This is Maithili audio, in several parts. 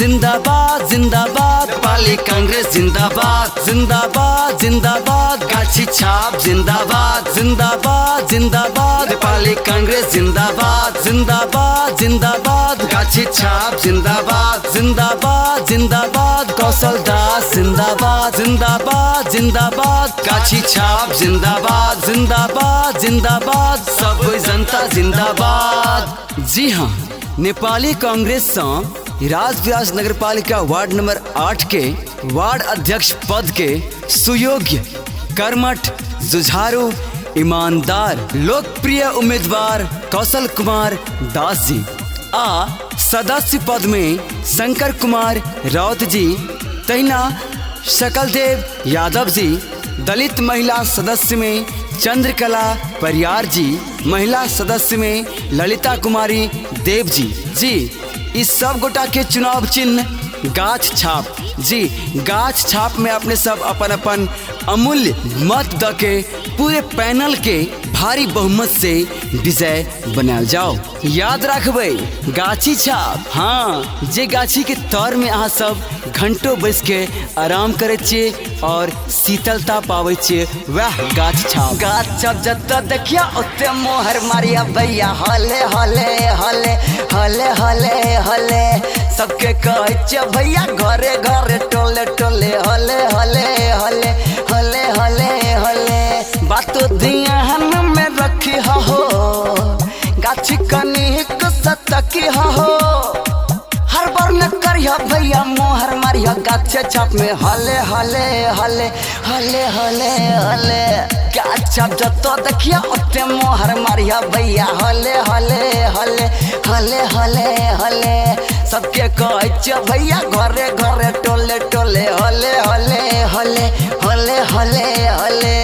जिंदाबाद जिंदाबाद नेपाली कांग्रेस जिंदाबाद जिंदाबाद जिंदाबाद गाछी छाप जिंदाबाद जिंदाबाद जिंदाबाद नेपाली कांग्रेस जिंदाबाद जिंदाबाद जिंदाबाद गाछी छाप जिंदाबाद जिंदाबाद जिंदाबाद कौशल दास जिंदाबाद जिंदाबाद जिंदाबाद गाछी छाप जिंदाबाद जिंदाबाद जिंदाबाद सब जनता जिंदाबाद। जी हाँ, नेपाली कांग्रेस से राजविराज नगरपालिका वार्ड नंबर 8 के वार्ड अध्यक्ष पद के सुयोग्य, कर्मठ, जुझारू, ईमानदार, लोकप्रिय उम्मीदवार कौशल कुमार दास जी आ सदस्य पद में शंकर कुमार राउत जी, तहिना सकलदेव यादव जी, दलित महिला सदस्य में चंद्रकला परियार जी, महिला सदस्य में ललिता कुमारी देव जी। जी इस सब गोटा के चुनाव चिन्ह गाछ छाप। जी गाछ छाप में अपने सब अपन अपन अमूल्य मत the के पूरे पैनल के भारी बहुमत से विजय बनाल जाओ। याद रखबै गाछी छाप, हाँ जे गाछी के तर में अहाँ सब घंटों बैस के आराम करे छियै और शीतलता पाबै छियै, वह गाछ छाप। गाछ छाप जतऽ देखिया ओते मोहर मारिया भैया, हले हले हले हले हले हले सबके कहै छियै भैया घरे घरे टोले टोले हले हले हले हले हले हले। बातो ध्यान में रखी हो, गाछी कनिक सतकी हो, हर बार न करिया भैया मोहर मारिया गाछ छाप में हले हले हले हले हले हले। गाछ छाप जतऽ देखिया ओते मोहर मारिया भैया, हले हले हले हले हले हले सबके कहै छियै भैया घरे घरे टोले टोले हले हले हले हले हले हले।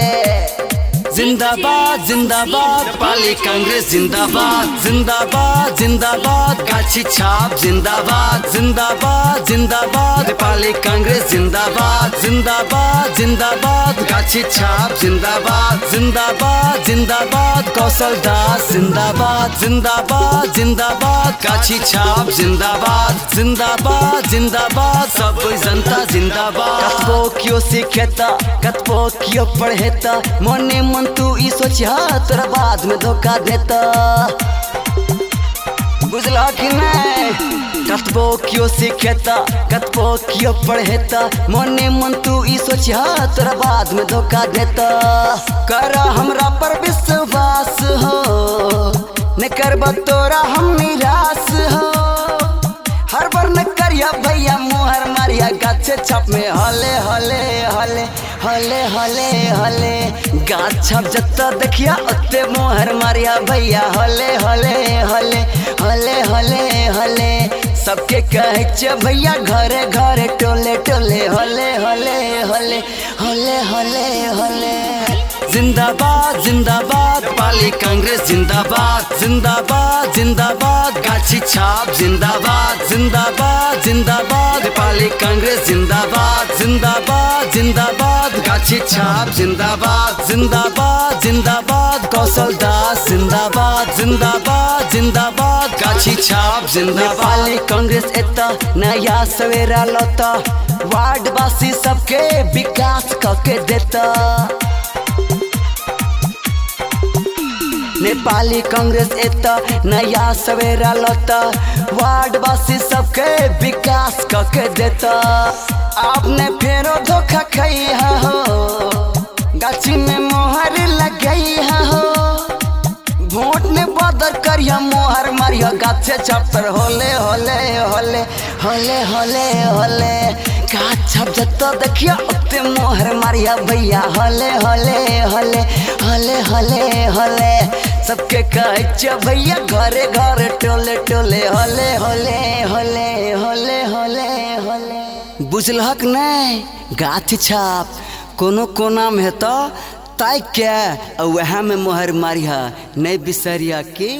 जिंदाबाद जिंदाबाद नेपाली कांग्रेस जिंदाबाद जिंदाबाद जिंदाबाद गाछी छाप जिंदाबाद जिंदाबाद जिंदाबाद नेपाली कांग्रेस जिंदाबाद जिंदाबाद जिंदाबाद गाछी छाप जिंदाबाद जिंदाबाद जिंदाबाद कौशल दास जिंदाबाद जिंदाबाद जिंदाबाद गाछी छाप जिंदाबाद जिंदाबाद जिंदाबाद सब जनता जिंदाबाद। कतबो कियो सिखेता कतबो कियो पढ़ेता, मने मन तू ई सोचिया तोरा बाद में धोखा देता, बुझला कि नहीं। कतबो कियो सिखेता कतबो कियो पढ़ेता, मने मन तू ई सोचिया तोरा बाद में धोखा देता। कर हमरा पर विश्वास हो, न करबा तोरा हम निराश हो, हर बार न करिया भैया मोहर मारिया गाछ छाप में हले हले हले हले हले हले। गाछ छाप जतऽ देखिया ओते मोहर मारिया भैया, हले हले हले हले हले हले सबके कहै छियै भैया घरे घरे टोले टोले हले हले हले हले हले हले। जिंदाबाद जिंदाबाद नेपाली कांग्रेस जिंदाबाद जिंदाबाद जिंदाबाद गाछी छाप जिंदाबाद जिंदाबाद जिंदाबाद नेपाली कांग्रेस जिंदाबाद जिंदाबाद जिंदाबाद गाछी छाप जिंदाबाद जिंदाबाद जिंदाबाद कौशल दास जिंदाबाद जिंदाबाद जिंदाबाद गाछी छाप जिंदाबाद। नेपाली कांग्रेस एता नया सवेरा लौता, वार्ड वासी सबके विकास कके देता। नेपाली कांग्रेस एता नया सवेरा लौता, वार्ड वासी सबके विकास कके देता। आपने फेरो धोखा खैहा हो, गाछी में मोहर लगैहा हो, वोट में बदर करिया मोहर मारिया गाछे छाप पर होले होले होले होले होले होले। गाछ छाप जतऽ देखिया ओते मोहर मारिया भैया, होले होले होले होले होले होले सबके कहै छियै भैया घरे घरे टोले टोले होले होले होले होले होले होले। बुझलहक नहि गाछ छाप कोनो कोना में हेतऽ ताकि के आ वएह में मोहर मारिहा, नहीं बिसरिया की।